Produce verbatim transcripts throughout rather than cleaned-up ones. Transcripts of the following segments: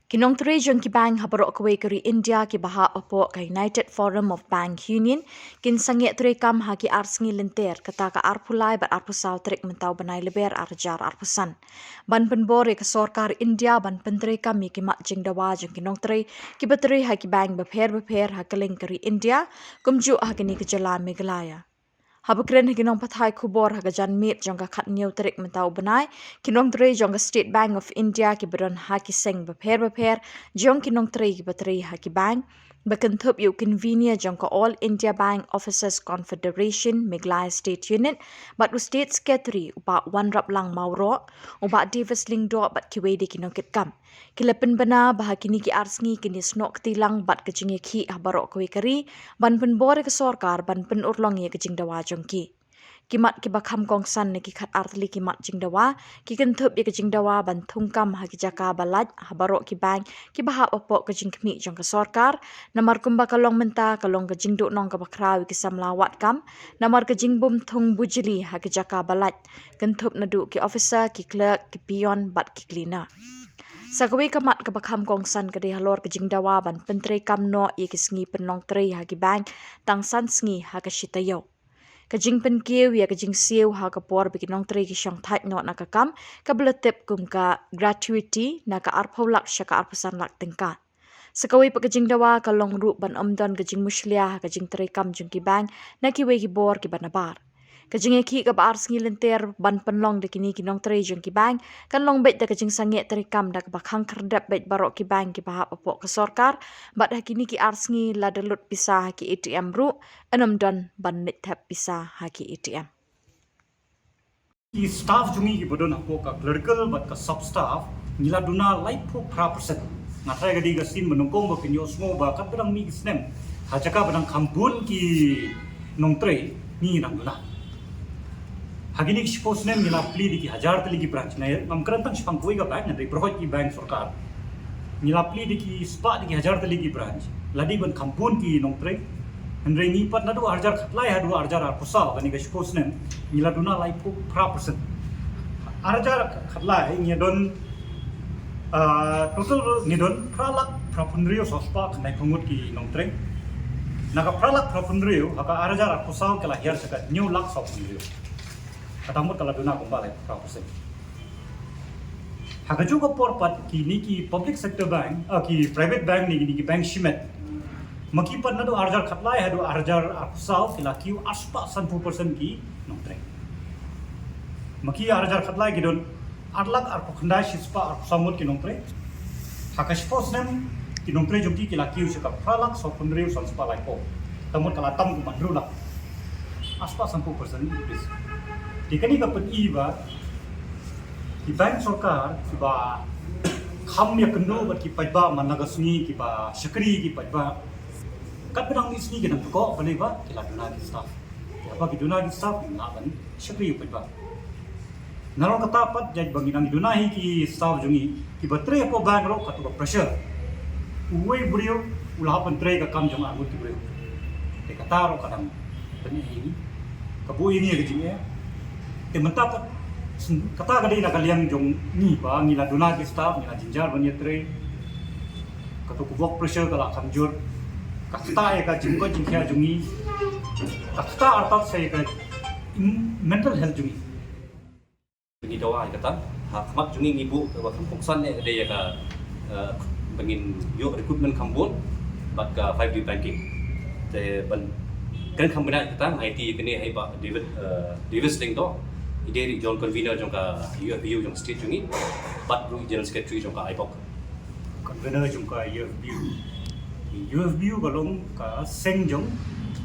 Ki nongtrei jong ki bank ha baroh kawei ka ri India kiba hap hapoh ka United Forum of Bank Union kin sangeh treikam ha ki ar sngi lynter, kata ka arphew lai bad arphew saw tarik mynta u bnai Lber ar hajar arphew san, ban pynbor ïa ka sorkar India ban pyntreikam ïa ki mat jingdawa jong ki nongtrei kiba trei ha ki bank bapher bapher ha kylleng ka ri India, kumjuh ha kane ka jylla Meghalaya. Haba kren ha ki nongpathai khubor ha ka janmiet jong ka khathynñiew tarik mynta u bnai, ki nongtrei jong ka State Bank of India kiba don ha ki seng bapher bapher jong ki nongtrei kiba trei ha ki bank, ba kynthup ïa u convener jong ka All India Bank Officers Confederation Meghalaya State Unit bad u State Secretary u Bah Wanraplang Mawroh, u Bah Davis Lyngdoh bad kiwei de ki nongkitkam, ki la pynbna ba ha kine ki ar sngi kin ïasnoh kti lang bad ka jingïakhih ha baroh kawei ka ri ban pynbor ïa ka sorkar ban pynurlong ïa ka jingdawa jong ki. Ki mat kiba kham kongsan na ki khat ar tylli ki mat jingdawa ki kynthup ïa ka jingdawa ban thungkam ha ki jaka ba lait ha baroh ki bank kiba hap hapoh ka jingkhmih jong ka sorkar, namar kumba ka long mynta ka long ka jingduhnong kaba khraw ïa ki samla wad kam namar ka jingbym thung bujli ha ki jaka ba lait, kynthup naduh ki officer, ki clerk, ki peon bad ki cleaner. Sa kawei ka mat kaba kham kongsan ka dei halor ka jingdawa ban pyntreikam noh ïa ki sngi pynlong trei ha ki bank tang san sngi ha ka shi taïew. Ka jingpynkiew ïa ka jingsiew ha ka por ba ki nongtrei ki shong thait noh na ka kam, kaba la tip kum ka gratuity, na ka arphew lak sha ka arphew san lak tyngka. Sa kawei pat ka jingdawa ka long ruh ban ym don ka jingmushlia ha ka jingtreikam jong ki bank na kiwei ki bor kiba nabar. Ka jingïakhih kaba ar sngi lynter ban pynlong da kine ki nongtrei jong ki bank kan long beit da ka jingsangeh treikam da kaba khang khyrdep beit baroh ki bank kiba hap hapoh ka sorkar, bad ha kine ki ar sngi lada lut pisa ha ki A T M ruh, yn ym don ban leit thep pisa ha ki A T M. Ki staff jong ngi kiba don hapoh ka clerical bad ka sub staff, ngi la duna laiphew phra percent. Nga tharai ka dei ka sien ba nyngkong ba phin ïohsngew ba katba dang mih ki snem, ha jaka ba dang kham bun ki nongtrei, ngi nang duna. Ha kine ki shiphew snem ngi la plie da ki hajar tylli ki branch. Nga ngam kren tang shaphang kawei ka bank, nga dei baroh ki bank sorkar. Ngi la plie da ki spah da ki hajar tylli ki branch. La dei ban kham bun ki nongtrei. Hynrei ngi pat naduh ar hajar khatlai haduh ar hajar arphew saw, kane ka shiphew snem, ngi la duna laiphew phra percent. Ar hajar khatlai ngi don, ah, total ngi don phra lak phra phew hynriew saw spah khyndai phew ngut ki nongtrei. Na ka phra lak phra phew hynriew, ha ka ar hajar arphew saw ka la hiar sha ka hynñiew lak saw phew hynriew. Kata mut ka la duna kumba laiphew phra percent. Ha kajuh ka por pat kine ki public sector bank, ah, ki private bank ne kine ki bank shimet, ma ki pat naduh ar hajar khatlai haduh ar hajar arphew saw ki la kiew ar spah sanphew percent ki nongtrei. Ma ki ar hajar khatlai ki don ar lak arphew khyndai shi spah arphew saw ngut ki nongtrei. Ha ka shiphew snem ki nongtrei jong ki ki la kiew sha ka phra lak saw phew hynriew san spah laiphew. Kata mut ka la tam kumba hynriew lak. Ar spah sanphew percent increase. Te kane ka pyni ba ki bank sorkar kiba kham ïakynduh bad ki paidbah man la ka sngi, kiba shakri ki paidbah, katba dang mih sngi ki dang pynkoh balei ba ki la duna ki staff. Haba ki duna ki staff, ngi lah ban shakri ïa u paidbah. Nalor kata pat, jait ba ngi dang duna hi ki staff jong ngi, kiba trei hapoh bank ruh kato ka pressure. Uwei u briew u la hap ban trei ka kam jong arngut ki briew. Te kata ruh ka dang pyni ïa ngi, ka buh ïa ngi ïa ka jingeh. Te mynta pat, kata ka dei na ka liang jong ngi ba ngi la duna ki staff, ngi la jynjar ban ïatrei. Kato ka work pressure ka la kham jur. Ka ktah ïa ka jingkoit jingkhiah jong ngi. Ka ktah artat sa ïa ka mental health jong ngi. Ngi dawa ïa kata, ha khmat jong ngi ngi buh kaba kham kongsan ïa ka dei ïa ka, eh, ba ngin ïoh recruitment kham bun bad ka five D banking. Te ban kren kham bniah ïa kata, nga aiti ïa kane ha i Bah David, eh, Davis Lyngdoh, i dei ruh joint convener jong ka U F B U jong state jong ngi, bad ruh general secretary jong ka I B O C. Convener jong ka U F B U. U F B U ka long ka seng jong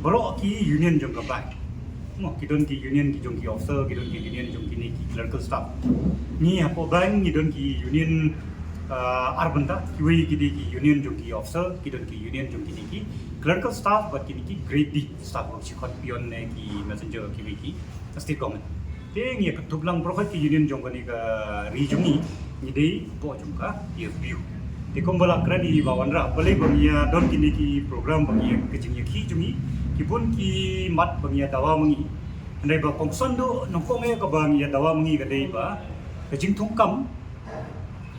baroh ki union jong ka bank. Mo, ki don ki union ki jong ki officer, ki don ki union jong kine ki clerical staff. Ngi hapoh bank ngi don ki union, ah, ar bynta, kiwei ki dei ki union jong ki officer, ki don ki union jong kine ki clerical staff bad kine ki grade D staff, ruh shi khot peon ne ki messenger, kiwei ki state government. Te ngi ïa kyntup lang baroh ki union jong kane ka ri jong ngi, ngi dei hapoh jong ka U F B U. Te kumba la kren i Bah Wanrah, balei ba ngi ïa don kine ki program ba ngi ïa ka jingïakhih jong ngi, ki bun ki mat ba ngi ïa dawa ma ngi. Hynrei ba kongsan duh nyngkong eh kaba ngi ïa dawa ma ngi ka dei ba ka jingthungkam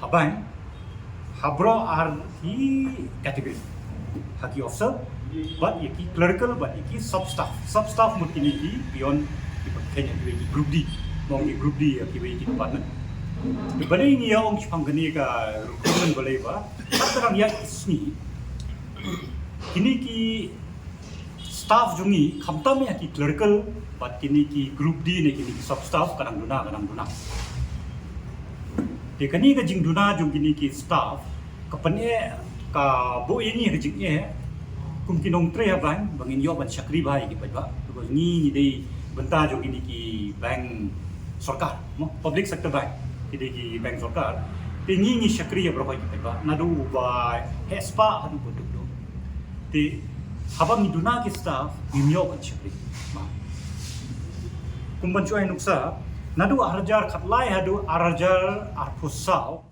ha bank, Ha baroh ar ki category. Ha ki officer, bad ïa ki clerical, bad ïa ki sub staff. Sub staff mut kine ki beyond ki pyrkheiñ ïa ki group D. Mo ki group D ïa ki department. Te balei ngi ïa ong shaphang kane ka recruitment balei ba. Ka dang ïa isngi. Kine ki staff jong ngi khamtam ïa ki clerical bad kine ki group D ne kine ki sub staff ka dang duna ka dang duna. Te kane ka jingduna jong kine ki staff ka pyneh ka buh ïa ngi ka jingeh kum ki nongtrei ha bank ba ngin ïoh ban shakri bha ïa ki paidbah. Because ngi ngi dei bynta jong kine ki bank sorkar, mo, public sector bank, ki dei ki bank sorkar. Te ngi ngi shakri ïa baroh ki paidbah naduh ba heh spah haduh ba duk duk. Te haba ngi duna ki staff ngim ïoh ban shakri. Kum ban shu ai nuksa, naduh ar hajar khatlai haduh ar hajar arphew saw